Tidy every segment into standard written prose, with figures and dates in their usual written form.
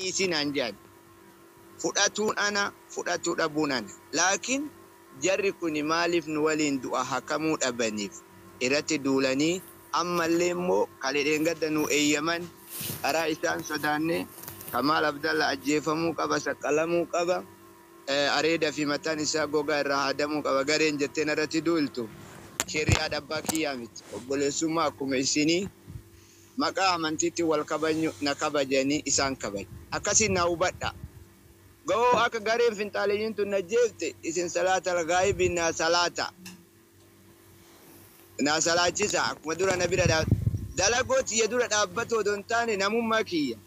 Dhiisi naan jedhan. Fudhatuun ana, fudhatuu dhabuun ana. Laakiin jarri kuni maaliif nu waliin du'a hakamuu dhabaniif irratti duulanii ammallee immoo kalee dheengadda nu eeyyaman karaa isaan sodaanne Kamaal Abdalla ajjeefamuu qaba, saqqalamuu qaba, areeda fi mataan isaa gogaa irraa haadamuu qaba gareen jettee narratti duultu. Shirri haadha abbaa kiyyaa miti. Obboleessummaa akkuma isinii maqaa amantiitti wal kabajnu na kabajanii isaan kabaja. Akkasiin na hubadha. Ga'oo akka gareen finxaaleyyiin tun na jeefte isin salaatal gaayibii naa salaata. Naa salaachisa akkuma dura na bira dalagoo tiyya dura dhaabbatoo odoo hin taane namummaa kiyya.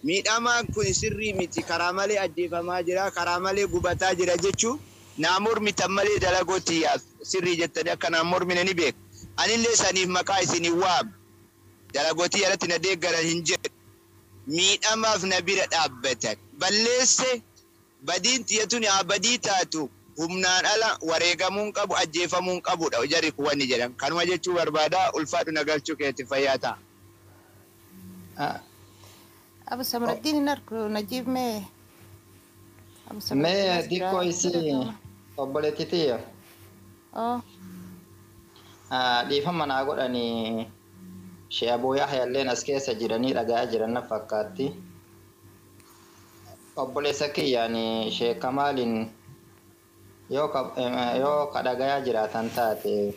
Miidhamaan kun sirrii miti, karaa malee ajjeefamaa jira, karaa malee gubataa jira jechuu naa mormitan malee dalagoo tiyyaaf sirrii jettanii akka naan mormine ni beeka. Anillee saniif maqaa isin hin waamu. Dalagoo tiyya irratti na deeggaran hin jedhu. Miidhamaaf na bira dhaabbatan. Balleesse badiin tiyya tuni haa badii taatu, humnaan ala wareegamuun qabu, ajjeefamuun qabudha jarri kun wanni jedhan. Kanuma jechuu barbaada. Ulfaadhu na galchuu keetiif, fayyaa ta'a. Abu Samraddiin hin argu. Najiib, mee Abu Samraddiin Mee as jira. xiqqoo isii obboleetti tiyya. Oh. Dhiifama naa godhanii, Shee Abuu Yahyalleen as keessa jiranii dhaga'aa jiran na fakkaatti. Obboleessa kiyyaan Shee Kamaaliin yoo ka dhagayaa jiraatan taate,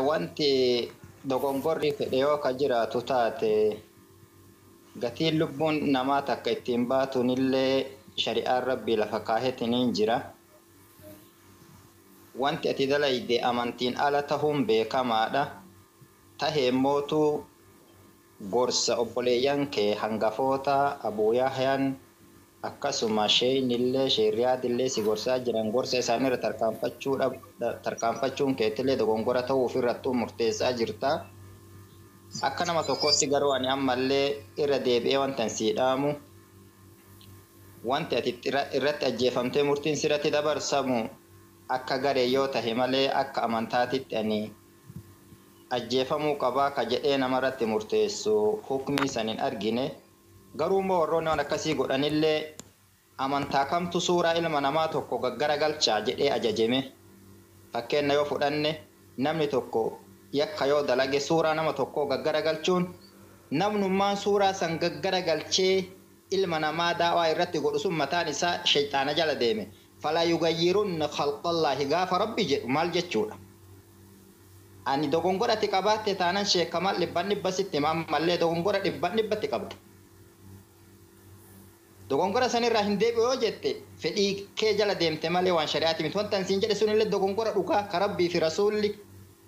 wanti dogongorri fedhe yoo ka jiraatu taate, gatiin lubbuun namaa takka ittiin baatunillee shari'aan rabbii lafa kaahetiniin jira. Wanti ati dalayde amantiin ala tahuun beekamaadha. Tahee mootuu gorsa obboleeyyan kee hangafoota Abuu Yahyaan akkasuma sheeynillee sheerriyaadillee si gorsaa jiran, gorsa isaaniirra tarkaanfachuun keetillee dogongora ta'uu ofirrattuu murteessaa jirta. Akka nama tokkotti garuu ani ammallee irra deebi'ee wantan sii dhaamu, wanti ati irratti ajjeefamtee murtiin sirratti dabarsamu akka garee yoo tahe malee akka amantaatitti ani ajjeefamuu qabaa ka jedhee namarratti murteessu hukmii san hin argine. Garuu immoo warroonni waan akkasii godhanillee amantaa kamtu suuraa ilma namaa tokko gaggara galchaa jedhee ajajeme? Fakkeenya yoo fudhanne, namni tokko yakka yoo dalage suuraa nama tokkoo gaggara galchuun, namnummaan suuraa san gaggara galchee ilma namaa daawaa irratti godhu sun mataan isaa shayxaana jala deeme. Falaa yugayyirunna khalqallaahi gaafa rabbi jedhu maal jechuudha? Ani dogongora ati qabaatte taanan, sheekamal dhibban dhibba sitti hima, ammallee dogongora dhibban dhibbatti qabda. Dogongora sanirraa hin deebi'u yoo jette fedhii kee jala deemte malee waan shari'aati miti. Wanta ani siin jedhe sunillee dogongora dhugaa ka rabbii fi rasuulli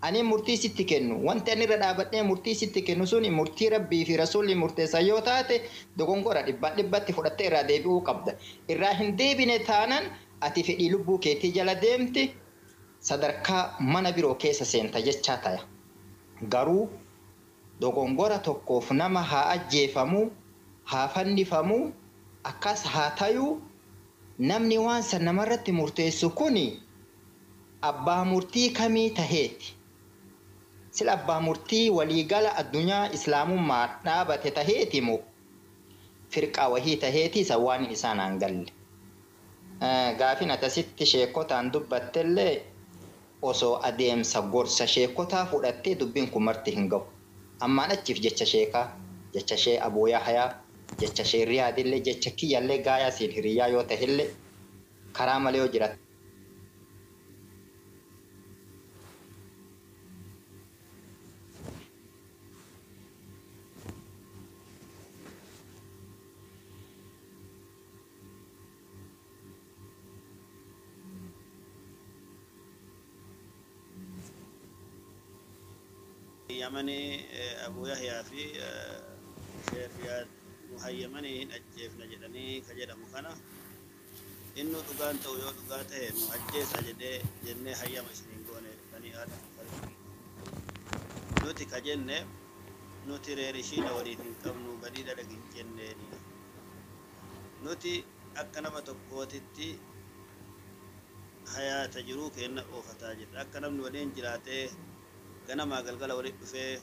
ani murtii sitti kennu. Wanti ani irra dhaabadhee murtii sitti kennu suni murtii rabbii fi rasuulli murteessan yoo taate dogongora dhibban dhibbatti fudhattee irraa deebi'uu qabda. Irraa hin deebine taanan ati fedhii lubbuu keetii jala deemte, sadarkaa mana biroo keessa seenta jechaa taya. Garuu dogongora tokkoof nama haa ajjeefamuu, haa fannifamuu, akkas haa tayuu, namni waan san namarratti murteessu kuni abbaa murtii kamii taheeti? Sila abbaa murtii waliigala addunyaa islaamummaa dhaabate taheeti moo firqaa wahii taheeti? Isa waan isaan aan galle. Gaafin akkasitti sheekotaan dubbattellee osoo adeemsa gorsa sheekotaa fudhattee dubbiin kun marti hin gahu. Ammaan achiif jecha sheekaa, jecha shee Abuu Yahyaa, jecha shee Riyaadillee, jecha kiyyallee gaayaa siin hiriyyaa yoo tahillee karaa malee yoo jiraate. Hayyamanii Abu Yahyaa fi Sheekh Riyaad nu hayyamanii hin ajjeefna jedhanii ka jedhamu kana, innu dhugaan ta'u yoo dhugaa ta'e nu ajjeesa jedhee jennee hayyama isiniin goone. Banii aadam nuti ka jenne, nuti reerishiina waliin hin qabnu, badii dalagi hin jenneeni. Nuti akka nama tokkootitti hayaata jiruu keenna oofataa jirra. Akka namni waliin jiraatee ganamaa galgala walitti dhufee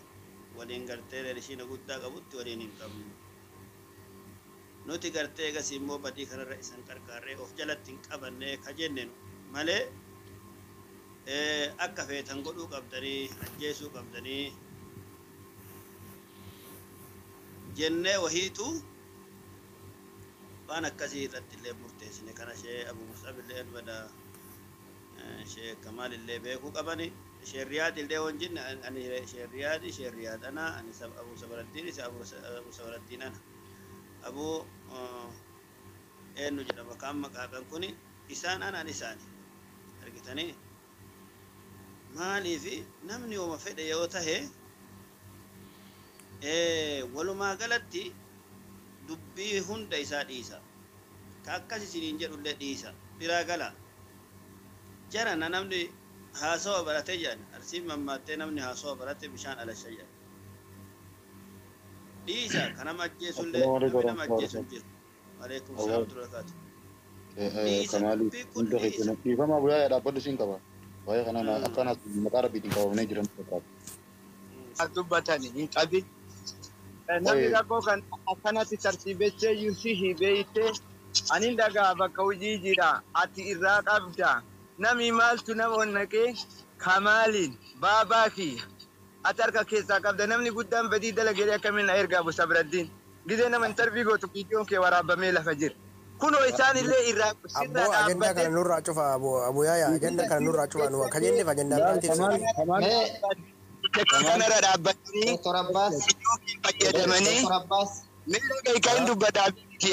waliin gartee reerishiina guddaa qabutti waliin hin qabnu. Nuti gartee egas immoo badii kanarra isan qarqaarree of jalatti hin qabanne ka jenne malee akka feetan godhuu qabdanii ajjeesuu qabdanii jennee wahiitu waan akkasii irratti illee murteessine kana shee Abu Mus'ab illee bada shee Kamaal illee beekuu qabani shee Riyaad illee waan jenne ani shee Riyaad shee Riyaad ana ani Abu Sabaraddiin isa Abu Sabaraddiin ana Abu eenyu jedhama kaan maqaadhaan kuni isaan anaan isaani argitanii maaliifi namni yooma fedhe yoo tahe walumaa galatti dubbii hunda isaa dhiisa ka akkas isiniin jedhullee dhiisa biraa gala jarana namni haasawa barate jedhan arsiin mammaattee namni haasawa barate bishaan alasha jedhan dhiisa ka nama ajjeesullee namni nama ajjeesu hin jiru. Alaikum salaam wa barakaatu. Dhiisa dubbii kun dhiisa. Dhiifama guyyaa dhaabbadhu siin qaba. Waa'ee kanaan akkanas maqaa rabbiitiin qabamnee jiran fakkaata. Dubbatani hin qabin. Namni rakkoo kan akkanatti tartiibessee yuusi hibeeyte ani dhagaa bakka hojii jira ati irraa qabda. Nami maaltu nama onnaqee kamaaliin baabaa kiyya. Ati harka keessaa qabda namni guddaan badii dalagee akkamiin na ergaa Abu Sabraddiin. Gizee nama intarvii gootu viidiyoon kee waraabamee lafa jira. Kunoo isaan illee irraa sirra Abboo ajandaa kana nurraa cufa Abu Yaayaa ajandaa kana nurraa cufa nu akka jenneef ajandaa biraatiif sirrii. Kanarra dhaabbatanii fayyadamanii meera kan dubbata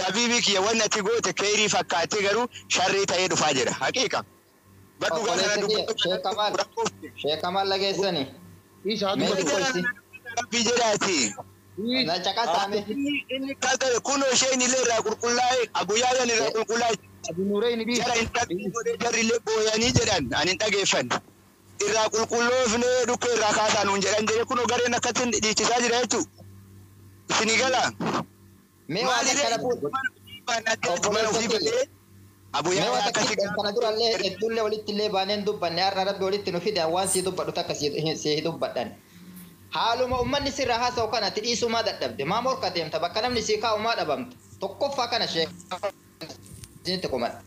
habiibii kiyya wanni ati goote keerii fakkaatee garuu sharrii ta'ee dhufaa jira haqiiqa. Baddu kana dubbatu. Sheekamaan lageessani. Rabbi jedhaati. Inni kaasee kunoo isheen illee irraa qulqullaa'e Abu Yaayaan irraa qulqullaa'e. Jara hin dhaggeeffanne godhee jarri illee booyanii jedhan ani hin dhageeffanne. Irraa qulqulloofnee dhukkee irraa kaasaa nuun jedhan jedhee kunoo gareen akkasiin dhiichisaa jira jechuudha. Isinii galaa. Mee waan akkana Abu Yaayaan akkasii kana durallee hedduullee walitti illee baaneen dubbanne har'a rabbi walitti nu fide waan sii dubbadhu takka sii dubbadhan. Haaluma uummanni sirra haasa'u kana ati dhiisumaa dadhabde maa morka deemta bakka namni sii kaa'umaa dhabamte tokkoffaa kana sheekanitti komadha.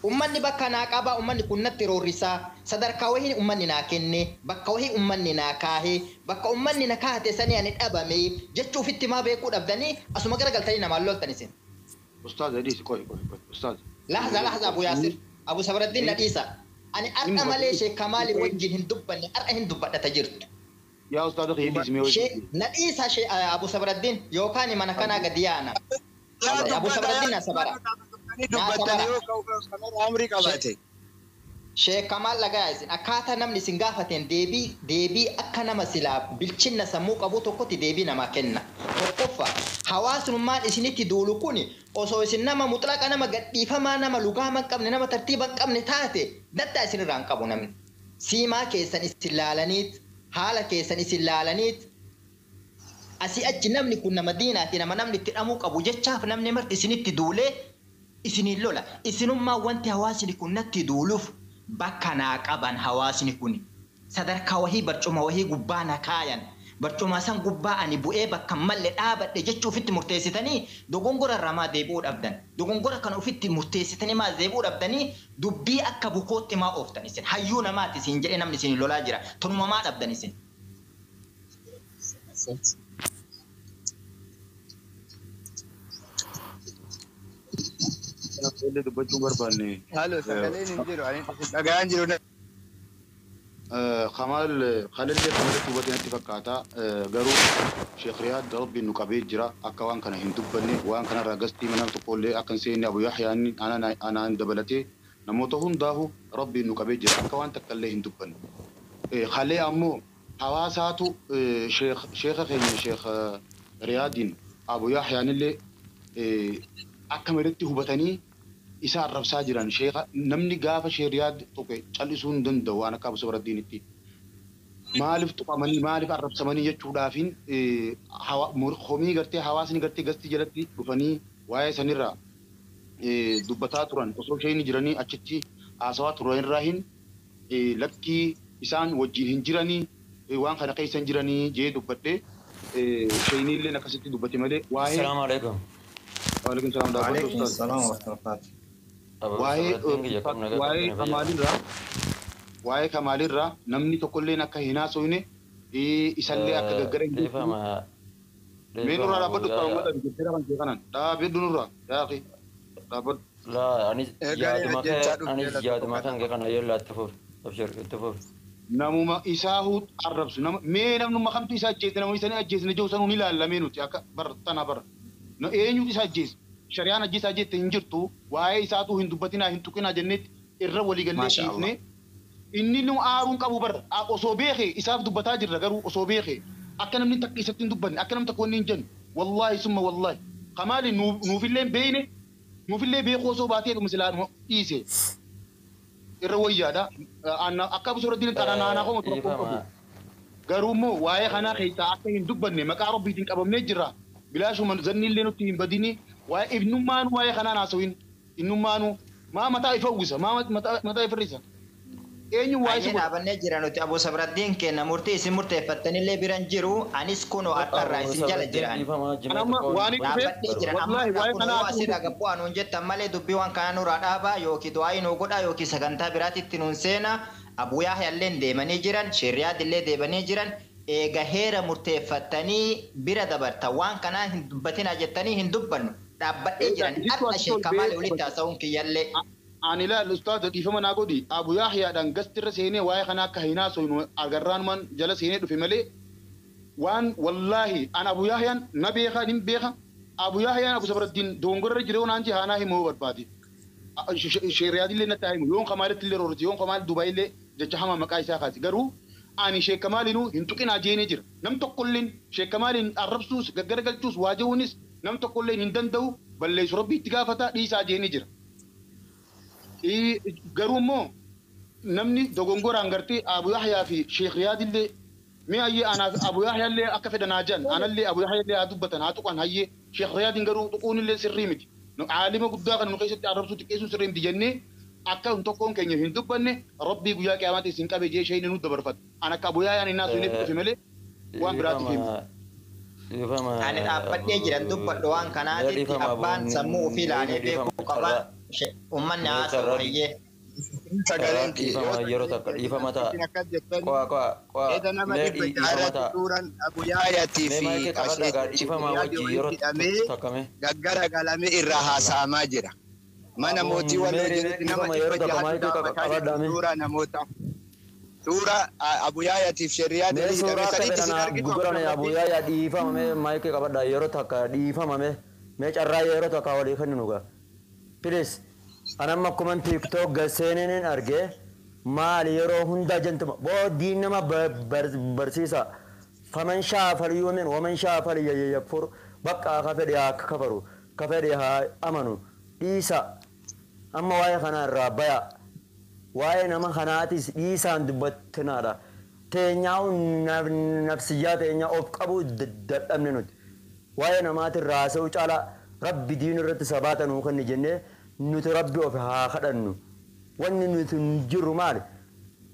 Uummanni bakka naa qabaa uummanni kun natti roorrisaa sadarkaa wahii uummanni naa kenne bakka wahii uummanni naa kaahee bakka uummanni na kaahate sanii ani dhabame jechuu ofitti maa beekuu dhabdanii asuma garagaltanii namaan loltan isin. Ustaaz dhiisi qoy qoy qoy ustaaz. Lahza lahza Abu Yaasir Abu Sabraddiin na dhiisa. Ani har'a malee sheekamaali wajjin hin dubbanne har'a hin dubbadhata jirtu. Yaa ustaaz dhiisi mee wajjin. Na dhiisa Abu Sabraddiin yookaan mana kanaa gadi yaana. Abu Sabraddiin na sabara. Sheekamaan lagaa isin akkaataa namni isin gaafateen deebii akka nama silaa bilchinna sammuu qabu tokkotti deebii namaa kenna. Tokkoffaa hawaasummaan isinitti duulu kun osoo isin nama mutlaqa nama gadhiifamaa nama lugaama hin qabne nama tartiiba hin qabne taate daddaa isinirraa hin qabu namni. Siimaa keessan isin laalaniit haala keessan isin laalaniit asii achi namni kun nama diinaati nama namni itti dhamuu qabu jechaaf namni marti isinitti duulee isiniin lola. Isinummaa wanti hawaasni kun natti duuluuf bakka naa qaban hawaasni kun sadarkaa wahii barcuma wahii gubbaa na kaayan barcuma san gubbaa ani bu'ee bakka malle dhaabadhe jechuu ofitti murteessitanii dogongora irraa maa deebi'uu dhabdan dogongora kana ofitti murteessitanii maa deebi'uu dhabdanii dubbii akka bukootti maa ooftan isin hayyuu namaati isin jedhee namni isin lolaa jira tunuma maa dhabdan isin. Illee dubbachuu barbaanne. Halo sagaleen hin jiru ani dhagaan jiru. Kamaal kalillee kamalatti hubatee natti fakkaata garuu Sheekh Riyaad rabbiin nu qabee jira akka waan kana hin dubbanne waan kanarraa gastii mana tokkollee akka hin seenne Abu Yahyaan anaan dabalatee namoota hundaafu rabbiin nu qabee jira akka waan takka illee hin dubbanne. Kalee ammoo hawaasaatu sheekha keenya Sheekh Riyaadiin Abu Yahyaan illee akka maritti hubatanii isa arrabsaa jiran sheekha namni gaafa Sheekh Riyaad tuqe callisuu hin danda'u waan akka Abu Sabraddiinitti. Maaliif tuqamanii maaliif arrabsamanii jechuudhaafiin homii gartee hawaasni gartee gastii jalatti dhufanii waa'ee sanirraa dubbataa turan osoo isheen jiranii achitti haasawaa turan irraa hin lakkii isaan wajjin hin jiranii waan kana keessa hin jiranii jee dubbadhee isheenillee akkasitti dubbate malee waa'ee. Salaamu alaikum. Waalaikum salaam dhaabbadhu Waalaikum ustaaz. salaam wa rahmatullahi. Waa'ee waa'ee Kamaalirraa waa'ee Kamaalirraa namni tokkolleen akka hin haasofne isallee akka gaggara hin Dhiifama. Mee nurraa dhaabbadhu ustaaz uummata biqilteera kan ta'e kanaan dhaabbadhu nurraa yaaqi dhaabbadhu. Laa anis Egaa yaaduma kee ajjechaa dhufte anis lafa yaaduma tokko kan kee kana yeellaa itti fufi. Abshir itti fufi. Namuma isaa arrabsu nama mee namnuma kamtu isa ajjeese nama isanii ajjeesne jiru sanuu ni ilaallamee nuti akka bar tana bara no eenyutu isa ajjeese shari'aan ajjeesaa jette hin jirtu waa'ee isaatu hin dubbatinaa hin tuqinaa jennetti irra waliigallee Maasha Allah. dhiifne inni nu aaruun qabu bara osoo beekee isaaf dubbataa jirra garuu osoo beekee akka namni takka isatti hin dubbanne akka namni takka wanni hin jennu wallaahi summa wallaahi kamaali nuufillee hin beekne nuufillee beekuu osoo baatee dhuma silaa dhiise irra wayyaadha. Akka Abu Sooradiin xananaanaa koo tokko qabu. Dhiifama. Garuu immoo waa'ee kanaa keessaa akka hin dubbanne maqaa Rabbiitiin qabamnee jirra. Bilaashuma zanni illee nutti hin badini. Waa'ee innummaanuu waa'ee kanaan haasawin. Innummaanuu maa mataa ifa uwwisa maa mataa ifa hir'isa. Eenyu waa'ee si Ayyee godha? dhaabannee jira nuti Abu Sabraddiin kenna murtii isin murteeffattanillee biran jiru anis kunoo har'arraa isin jala jiran. Dhiifama Kan amma waan inni dhufeef Dhaabbadhee jiran amma wallaahi waa'ee kunoo kanaa yoo asirraa gabbu'aa nuun jettan malee dubbii waan kana nurraa dhaabaa yookiin du'aa nuu godhaa yookiin sagantaa biraatitti nuun seena Abu Yahya illee deemanii jiran Sheriyaad illee deemanii jiran eega heera murteeffattanii bira dabarta waan kanaa hin dubbatinaa jettanii hin dubbannu dhaabbadhee Egaa jiran isittu har'a asitti ol Sheek Kamaal ba'ee walitti haasa'uun kiyyallee. Ani ilaal ustaaza dhiifama naa godhi Abu Yahyaadhaan gastirra seenee waa'ee kanaa akka hin haasofnu agarraanumaan jala seenee dhufe malee waan wallaahi an Abu Yahyaan na beeka nin beeka Abu Yahyaan Abu Sabraddiin dogongorra jira yoo naan jee haanaa himuu barbaade. Sheeriyaadillee natti haa himu yoon Kamaalitti illee roorti yoon Kamaal Dubaayillee jecha hamaa maqaa isaa kaase garuu ani Sheek Kamaalinuu hin tuqinaa jeenee jira nam tokkolleen Sheek Kamaaliin arrabsuus gaggaragalchuus waajahuunis nam tokkolleen hin danda'u balleessu Rabbi itti gaafata dhiisaa jeenee jira. Garuu immoo namni dogongoraan gartee Abu Yahyaa fi Sheekh Riyaadillee mee hayyee anaaf Abu Yahyaallee akka fedhan haa jedhan anallee Abu Yahyaallee haa dubbatan haa tuqan hayyee Sheekh Riyaadiin garuu tuquun illee sirrii miti. Aalima guddaa kana nu keessatti arrabsuu xiqqeessuun sirrii miti jennee akka hin tokkoon keenya hin dubbanne Rabbii guyyaa qiyaamaatti isin qabe jee isheen nu dabarfata. An akka Abu Yahyaan hin haasofneef dhufe malee waan biraatiif himi. Dhiifama. Ani dhaabbadhee jiran dubbadhu waan kanaatitti abbaan sammuu ofii ilaalee beekuu qaba. Uummanni haasa'u hayyee. Sagaleen Dhiifama yeroo takka dhiifama ta'a. Isin akkas jettan Qo'a qo'a qo'a. Eeda nama Mee dhibba dhiifama jaarratti ta'a. suuraan Abu Yaayaatii Mee fi maayikii qabadhaa gaa dhiifama Asheetii wajji yeroo walitti hidhamee takka mee. gaggara-galamee irraa haasa'amaa jira. Mana mootii Mee walloo mee jirutti nama dhiifama yeroo dhibba takka jahatu maayikii dhaabbataa qabadhaa jiru mee. suuraa namoota. Suuraa Abu Yaayaatiif Sheriyaad Mee walitti suuraa hidhamee akka sanitti isin fedhan argitu Abu gurgurame Abu Sabraddiin. Yahyaa dhiifama mee maayikii qabadhaa yeroo takka dhiifama mee mee carraa yeroo takka walii kenninu gaa. Please an amma akkuman TikTok gaseeneen argee maali yeroo hundaa jentuma boodiin nama barsiisa. Faman shaa falyuumin waman shaa falyakfur bakka ka fedhe haa kafaru ka fedhe haa amanu dhiisa amma waa'ee kana irraa baya waa'ee nama kanaatis dhiisaan dubbattinaadha. Teenyaa nafsiyyaa teenyaa of qabuu dadhabne nuti. Waa'ee namaatiin raasa'uu caalaa rabbi diin irratti sabaata nuu kenni jennee nuti rabbi of haa kadhannu. Wanni nuti jirru maali?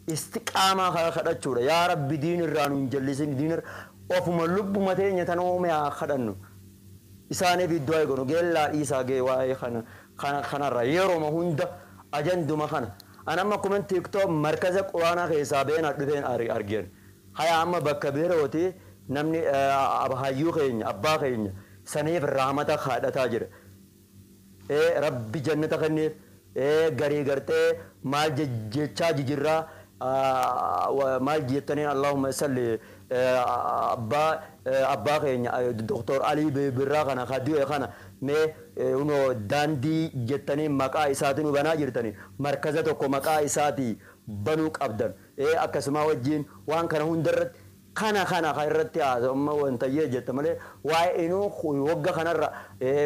Istiqaamaa haa kadhachuudha. Yaa rabbi diin irraa nu hin jallisin diin irra ofuma lubbuma teenya tan uume haa kadhannu. Isaaniif iddoo eeganu geellaa dhiisaa gee waa'ee kana kanarra yerooma hunda ajanduma kana. An amma kuman TikTok markaza quraanaa keessaa beenaa dhufeen argeen. Haya amma bakka birooti namni hayyuu keenya abbaa keenya saniif rahmata kadhataa jira. Rabbi jannata kenneef garii gartee maal jechaa jijirraa maal jettaniin Allahumma salli abbaa keenya Doktor Alii Birraa kana ka du'e kana mee unoo daandii jettanii maqaa isaatiin banaa jirtanii markaza tokko maqaa isaatii banuu qabdan akkasuma wajjin waan kana hundarratti kana kana kan irratti haasa'umma wantayyee jette malee waa'ee inuu wagga kanarra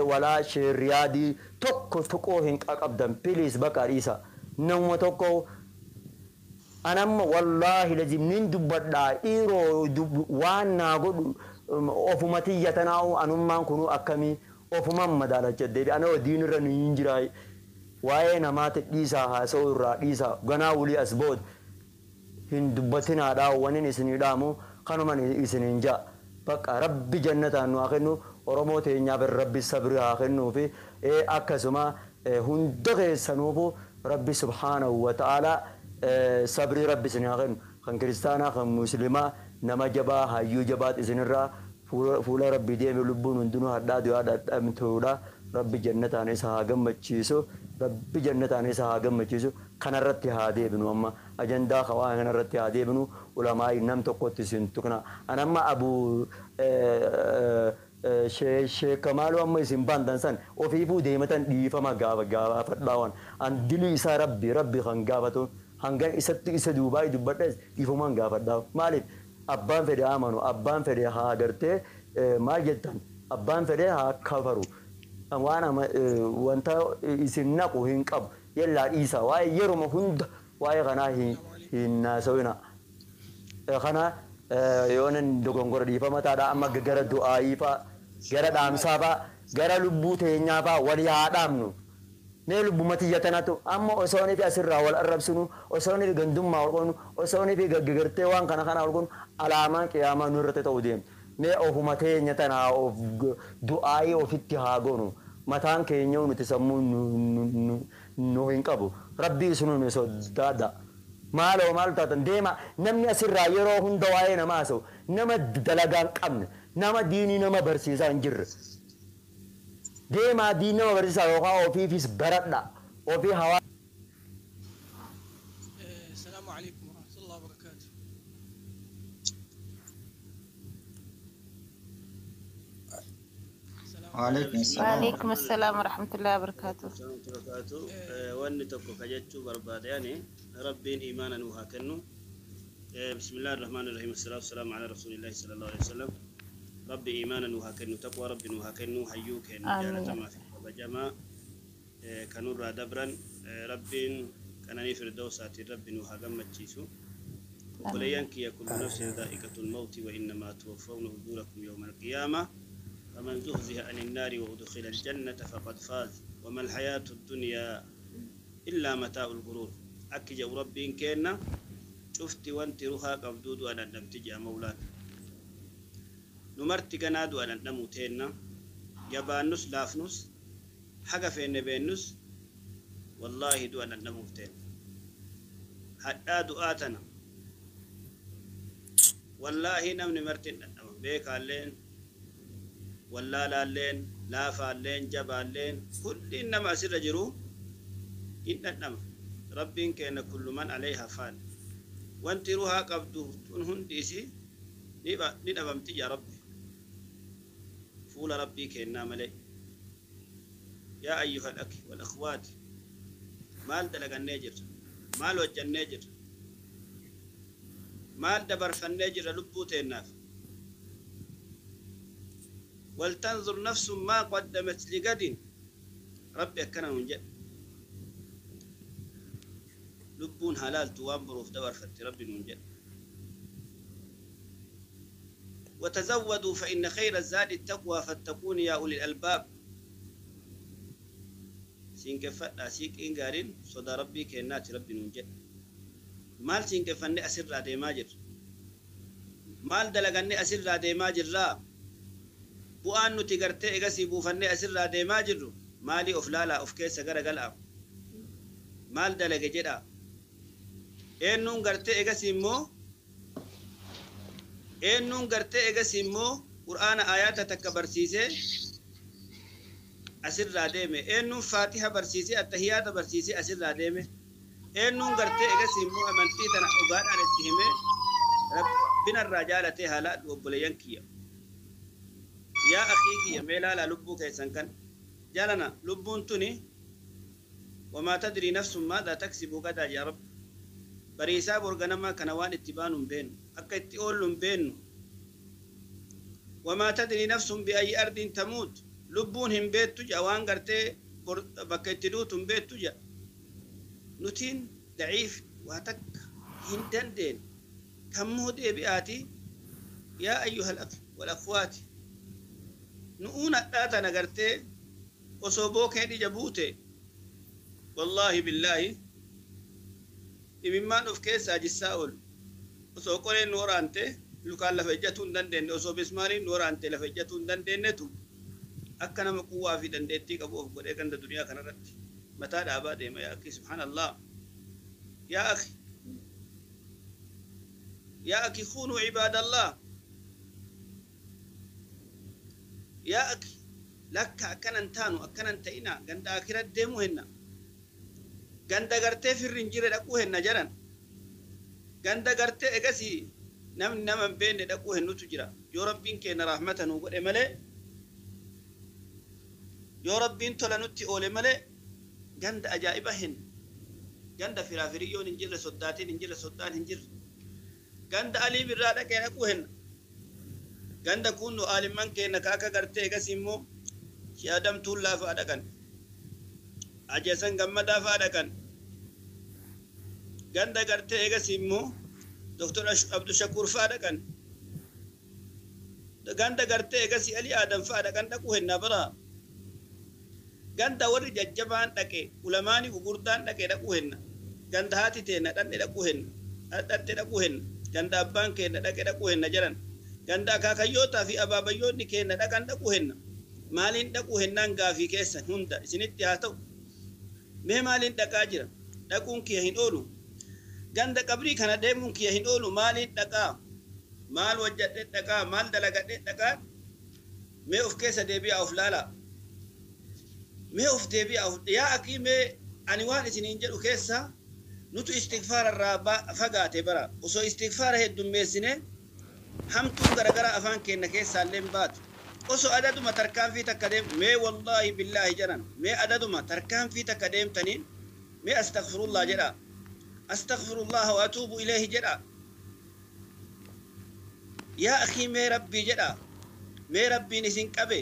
walaa sheeriyaadii tokko tuqoo hin qabdan piliis bakka dhiisa namuma tokko anamma wallaahi lazim nin dubbadhaa dhiiroo waan naa godhu ofuma tiyyatanaa'u anummaan kunuu akkamii ofuman madaalacha deebi ana diinirra nu hin jiraay waa'ee namaati dhiisaa haasa'uu irraa dhiisaa ganaa wulii as booda hin dubbatinaadhaa wanin isinii dhaamu kanuman isiniin ja'a bakka rabbi jannataan nu haa kennu Oromoo teenyaaf Rabbi sabrii haa kennuufi akkasuma hunda keessanuufu Rabbi subhaanahu wa ta'ala sabrii Rabbi isin haa kennu. Kan kiristaanaa kan muslimaa nama jabaa hayyuu jabaat isinirraa fuula Rabbi deeme lubbuun hundinuu hadhaa du'aa dhadhamtuudha. Rabbi jannataan isa haa gammachiisu. Rabbi jannataan isa haa gammachiisu. Kanarratti haa deebinu amma ajandaa hawaa kanarratti haa deebinu ulamaa'i nam tokkotti isin tuqna. An amma abuu sheekamaaluu amma isin baantan san ofiifuu deematan dhiifama gaafa gaafadhaa waan. An dilii isaa Rabbi Rabbi kan gaafatu hangan isatti isa duubaa dubbadhes dhiifamaan gaafadhaa. Maaliif abbaan fedhe amanu abbaan fedhe haa gartee maal jettan abbaan fedhe haa kafaru. Waan wanta isin naqu hin qabu yellaa dhiisa waa'ee yeruma hunda waa'ee kanaa hin naasawina. Kana yoonan dogongora dhiifama taadha amma gara du'aayii fa'a gara dhaamsaa fa'a gara lubbuu teenyaa fa'a walii haa dhaamnu. Mee lubbuma tiyya tanatu amma osoo fi asirraa wal arrabsinu osoo fi gandummaa wal qoonu osoo fi gaggartee waan kana kana wal qoonu alaamaan qiyaamaa nu irratti ta'uu deemtu. Mee ofuma teenya tanaa of du'aayii ofitti haa goonu. Mataan keenya nuti sammuu nu hin qabu. Rabbii isinuu nu sodaadha. Maaloo maal taatan deema namni asirraa yeroo hunda waa'ee namaa haasa'u nama dalagaa hin qabne nama diinii nama barsiisaa hin jirre. Deemaa diinii nama barsiisaa yookaan ofiifis baradha. Ofii hawaa. السلام عليكم ورحمة الله وبركاته. وعليكم السلام. وعليكم السلام ورحمة الله وبركاته. Barakaatu wanni tokko ka jechuu barbaade ani Rabbiin imaana nuu haa kennu. Bismillahi irrahmaani irrahiim. Assalaatu wassalaamu alaa rasuulillahi sallallahu alaihi wasallam. Rabbi imaana nuu haa kennu, taqwa Rabbi nuu haa kennu, hayyuu kennu Amiin. Jaalatamaa fi kabajamaa kanurraa dabran Rabbiin qananii firdawsaatiin Rabbi nuu haa gammachiisu. Obboleeyyan kiyya, kullu nafsin dhaa'iqatul mawti wa innamaa tuwaffawna ujurakum yawma alqiyaama فمن زحزح عن النار وأدخل الجنة فقد فاز وما الحياة الدنيا إلا متاع الغرور. أكي جو ربي كينا شفتي وانت روحا قبدود أنا نمتجي مولانا نمرتي كنادو أنا نموتينا جبانوس لافنوس حاجة في النبينوس والله دو أنا نموتين حتى دعاتنا والله نمني مرتين بيك علين wallaalaalleen laafaalleen jabaalleen kulli nama asirra jiru hin dhandhama. Rabbiin keenya kullu man alayha faan wanti ruhaa qabdu tun hundi isi ni dhabamti yaa Rabbi fuula Rabbii kennaa malee. Yaa ayyuha al-akhi wal akhwaati, maal dalagannee jirra? Maal hojjannee jirra? Maal dabarfannee jirra lubbuu teennaaf? ولتنظر نفس ما قدمت لغد. ربي أكنا من لبون حلال توان بروف دبر فت ربي ننجد. وتزودوا فإن خير الزاد التقوى فاتقون يا أولي الألباب. سينك فتا سيك إنغارين صدى ربي كينات ربي ننجد. مال سينك فني أسر رادي ماجر مال دلغني أسر رادي ماجر لا bu'aan nuti gartee egasii buufannee asirraa deemaa jirru maalii? Of laalaa, of keessa gara galaa, maal dalage jedha. Eenyuun gartee egasii immoo eenyuun gartee egasii immoo qur'aana ayaata takka barsiisee asirraa deeme? Eenyuun faatiha barsiisee attahiyaata barsiisee asirraa deeme? Eenyuun gartee egasii immoo amantii tana dhugaadhaan itti hime rabbinarraa jaalatee haala obboleeyyan kiyya? Yaa akhii kiyya, mee laalaa lubbuu keessan kan jaalana. Lubbuun tuni wamaa tadrii nafsun maadaa taksibu gadaa yaa Rabbi. Bariisaa borganamaa kana waan itti baanu hin beennu, akka itti oollu hin beennu. Wamaa tadrii nafsun biayyi ardiin tamuut. Lubbuun hin beettu jedha, waan gartee bakka itti duutu hin beettu jedha. Nutiin daciif waa takka hin dandeenye kammoo deebi'aati. Yaa ayyuha al-akhi wal akhwaati, nu'uun hadhaa tana gartee osoo bookeen ija buute wallaahi billaahi imimmaan of keessaa jissaa oolu. Osoo qoreen nu waraante lukaan lafa ejjatuu hin dandeenye, osoo bismaariin nu waraante lafa ejjatuu hin dandeenyetu. Akka nama quwwaa fi dandeettii qabu of godhee ganda duniyaa kanarratti mataa dhaabaa deema. Yaa akhi, subhaanallah, yaa akhi, yaa akhi, kunuu cibaadallah. Yaa akhi, lakka akkanan taanu, akkanan ta'ina. Ganda akira deemuu henna, ganda gartee firri hin jirre dhaquu henna jedhan. Ganda gartee egasii namni nama hin beekne dhaquu hennutu jira, yoo Rabbiin keenya rahmata nuu godhe malee, yoo Rabbiin tola nutti oole malee. Ganda ajaa'iba hin ganda firaafiriyyoon hin jirre, soddaatiin hin jirre, soddaan hin jirre, ganda Alii Birraa dhaqee dhaquu henna. Ganda kunnu aalimman keenya ka akka gartee egasii immoo Shi'adam Tuullaa fa'a dhaqan, Ajeesan Gammadaa fa'a dhaqan, ganda gartee egasii immoo Doktor Abdushakuur fa'a dhaqan, ganda gartee egasii Ali Adam fa'a dhaqan dhaquu henna bara. Ganda warri jajjabaan dhaqe, ulamaani gugurdaan dhaqe dhaquu henna. Ganda haati teenna dhandhe dhaquu henna, dhadhatte dhaquu henna. Ganda abbaan keenna dhaqe dhaquu henna jedhan. Ganda akaakayyootaa fi abaabayyoonni keenna dhaqan dhaquu henna. Maaliin dhaquu hennaan gaafii keessan hunda isinitti haa ta'u. Mee maaliin dhaqaa jira? Dhaquun kiyya hin oolu, ganda qabrii kana deemuun kiyya hin oolu. Maaliin dhaqaa? Maal hojjadhe dhaqaa? Maal dalagadhe dhaqaa? Mee of keessa deebi'aa, of laalaa. Mee of deebi'aa, of yaa akii. Mee ani waan isiniin jedhu keessa nutu istigfaara irraa fagaate bara. Osoo istigfaara heddummeessine hamtuun garagaraa afaan keenya keessaa illee hin baatu. Osoo adaduma tarkaanfii takka deem, mee wallaahi billaahi jedhan, mee adaduma tarkaanfii takka deemtaniin mee astaghfirullah jedha, astaghfirullah wa atuubu ilayhi jedha. Yaa akii, mee Rabbii jedha, mee Rabbiin isin qabe,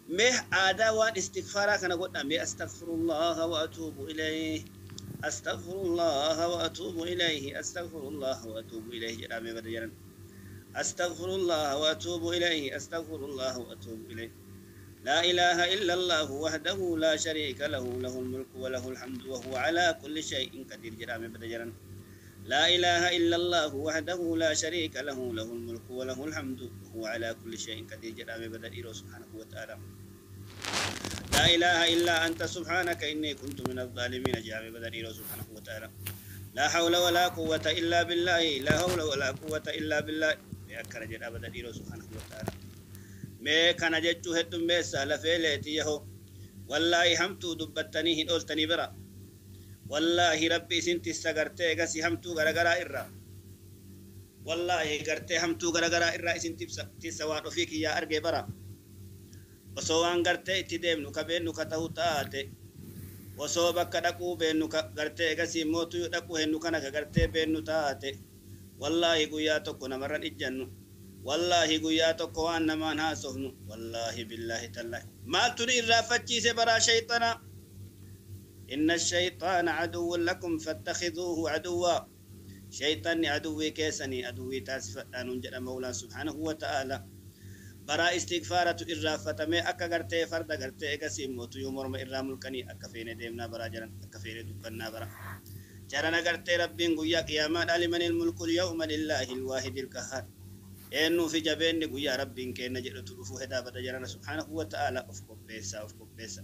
mee aadaa waan istigfaaraa kana godha. Mee astaghfirullah wa atuubu ilayhi, astaghfirullah wa atuubu ilayhi, astaghfirullah wa atuubu ilayhi jedha. Mee bada jedhan, astaghfirullah wa atuubu ilayhi, astaghfirullah wa atuubu ilayhi. لا إله إلا الله وحده لا شريك له، له الملك وله الحمد وهو على كل شيء قدير jedha. Mee bada jedhan، لا إله إلا الله وحده لا شريك له، له الملك وله الحمد وهو على كل شيء قدير jedha. Mee bada dhiiroo، سبحانه وتعالى. لا إله إلا أنت سبحانك إني كنت من الظالمين jedha. Mee bada dhiiroo، سبحانه وتعالى. لا حول ولا قوة إلا بالله، لا حول ولا قوة إلا بالله. Mee akkana jedha bada dhiiroo، سبحانه وتعالى. Mee kana jechuu heddummeessaa lafee leetii yaho. Wallaahi hamtuu dubbattanii hin ooltanii bira. Wallaahi Rabbi isin tissa gartee egasii hamtuu garagaraa irraa. Wallaahi gartee hamtuu garagaraa irraa isin tissa. Waan ofii kiyyaa argee bara. Osoo waan gartee itti deemnu ka beennu ka ta'u taate, osoo bakka dhaquu beennu ka gartee egasii mootuu dhaquu hennu kana ka gartee beennu taate, wallaahi guyyaa tokko namarran ijjannu, wallaahi guyyaa tokko waan namaan haasofnu. Wallaahi billaahi tallaahi, maaltu nu irraanfachiise baraa? Shayxana. إن الشيطان عدو لكم فاتخذوه عدوا. شيطان عدوي keessanii, aduwwii taasifadhaa nuun jedha Mawlaan سبحانه وتعالى. Baraa istigfaaratu irraanfatamee akka gartee farda gartee egasii mootu yoo morma irraa mulqanii akka feene deemnaa baraa jedhan, akka feene dubbannaa bara. Jarana gartee Rabbiin guyyaa qiyaamaadhaa لمن الملك اليوم لله الواحد القهار, eenyuu fi jabeenni guyyaa Rabbiin kenna jedhutu dhufuu hedaa bada jarana، سبحانه وتعالى. Of qopheessaa, of qopheessa.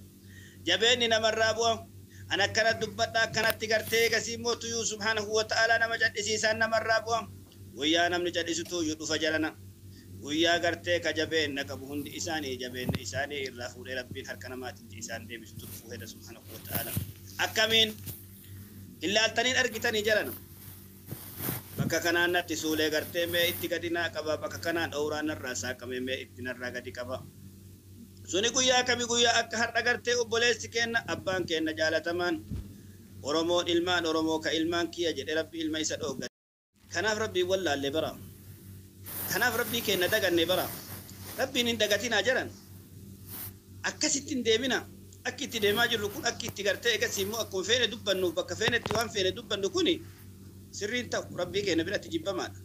Jabeenni namarraa bu'a. An akkana dubbadha, akkanatti gartee egasii mootuyyuu سبحانه وتعالى nama cadhisiisaan namarraa bu'a. Guyyaa namni cadhisutuyyuu dhufa jarana. Guyyaa gartee ka jabeenna qabu hundi isaanii jabeenna isaanii irraa fuudhee Rabbiin harka namaatiin isaan deebisutu dhufuu heda، سبحانه وتعالى. Akkamiin ilaaltaniin argitanii jarana? Bakka kanaan natti suulee gartee mee itti gadi naa qaba, bakka kanaan dhowraan narraa saaqame mee itti narraa gadi qaba. Suni guyyaa kami? Guyyaa akka har'a gartee obboleessi kenna, abbaan kenna jaalatamaan, Oromoon ilmaan Oromoo ka ilmaan kiyya jedhe Rabbi ilma isa dhoogga. Kanaaf Rabbii wallaalle bara. Kanaaf Rabbii kenna daganne bara. Rabbiin hin dagatinaa jedhan. Akkasitti hin deemina. Akki itti deemaa jirru kun, akki itti gartee egasii immoo akkuma feene dubbannu, bakka feenetti waan feene dubbannu kuni sirriin ta'u, Rabbii keenya biratti jibbamaadha.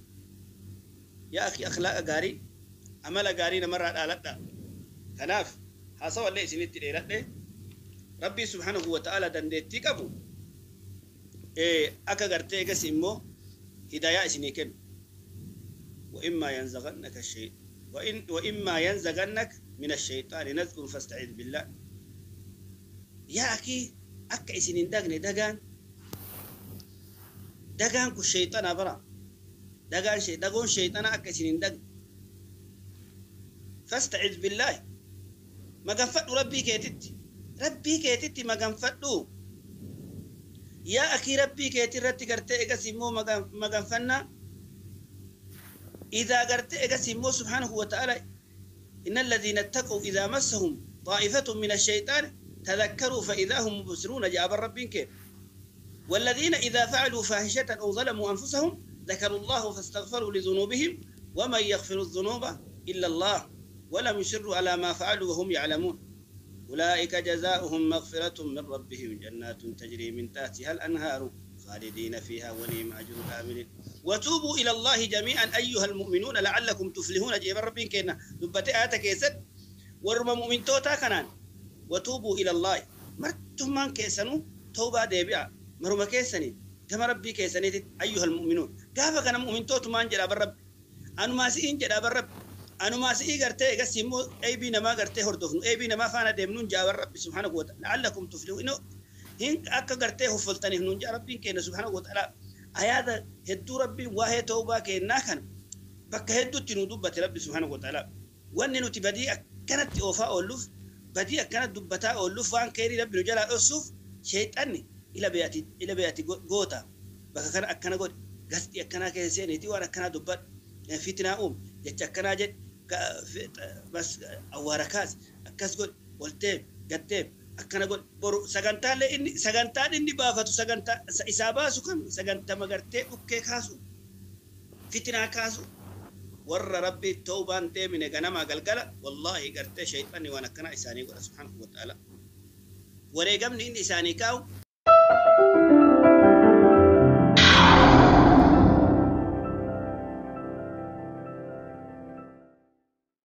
Yaa akhi, akhlaaqa gaarii, amala gaarii namarraa dhaaladha. Kanaaf haasawallee isinitti dheeradhe. Rabbii سبحانه وتعالى dandeettii qabu akka gartee egasii immoo hidayaa isinii kennu. وإما ينزغنك الشيء وإن وإما ينزغنك من الشيطان نزغ فاستعذ بالله. Yaa akii, akka isin hin dagne dagaan dagaan kun shayxana bara dagaan dagoon shayxana akka isin hin dagne فاستعذ بالله maganfadhu rabbii keetitti rabbii keetitti maganfadhu. Yaa akii, rabbii keeti irratti gartee egas immoo maganfannaa إذا gartee egas immoo سبحانه وتعالى إن الذين اتقوا إذا مسهم طائفة من الشيطان تذكروا فإذا هم مبصرون جاب ربك. والذين إذا فعلوا فاحشة أو ظلموا أنفسهم ذكروا الله فاستغفروا لذنوبهم ومن يغفر الذنوب إلا الله ولم يصروا على ما فعلوا وهم يعلمون أولئك جزاؤهم مغفرة من ربهم جنات تجري من تحتها الأنهار خالدين فيها ونعم أجر العاملين. وتوبوا إلى الله جميعا أيها المؤمنون لعلكم تفلحون جيب ربين كنا دبتي آتا كيست ورما مؤمن توتا كنان وتوبوا إلى الله مرتم من كيسنو توبة ديبيع مرما كيسني كما ربي كيسني أيها المؤمنون قافا كان مؤمن توت مان جراب الرب أنو ما سئين جراب الرب أنو ما سئي قرتي قسمو أي بينا ما قرتي هردفنو أي بينا ما فانا ديمنون جاب الرب سبحانه وتعالى لعلكم تفلحون. إنه هن أكا قرتي هفلتني هنون جاب ربي كينا سبحانه وتعالى أيادا هدو ربي وهي توبة كينا كان بك هدو تنودبة ربي سبحانه وتعالى وأن نتبدي كانت أوفاء أولوف بدي كانت دبتا أولوف وان كيري ربي نجلا أسوف شيطاني إلى بياتي إلى بياتي غوتا بك كان أكنا غوت قصدي أكنا كيسين تي وأنا كنا دبت فتنة أم يتكنا جد بس أواركاز أكاس غوت والتيب قتيب akkana godhe boru sagantaalee inni sagantaan inni baafatu sagantaa isaa baasu kam sagantama gartee dhukkee kaasu fitinaa kaasu warra rabbi tawbaan deemine ganamaa galgala wallaahi gartee shayxanni waan akkanaa isaanii godha subhaanahu wa ta'ala wareegamni inni isaanii kaa'u.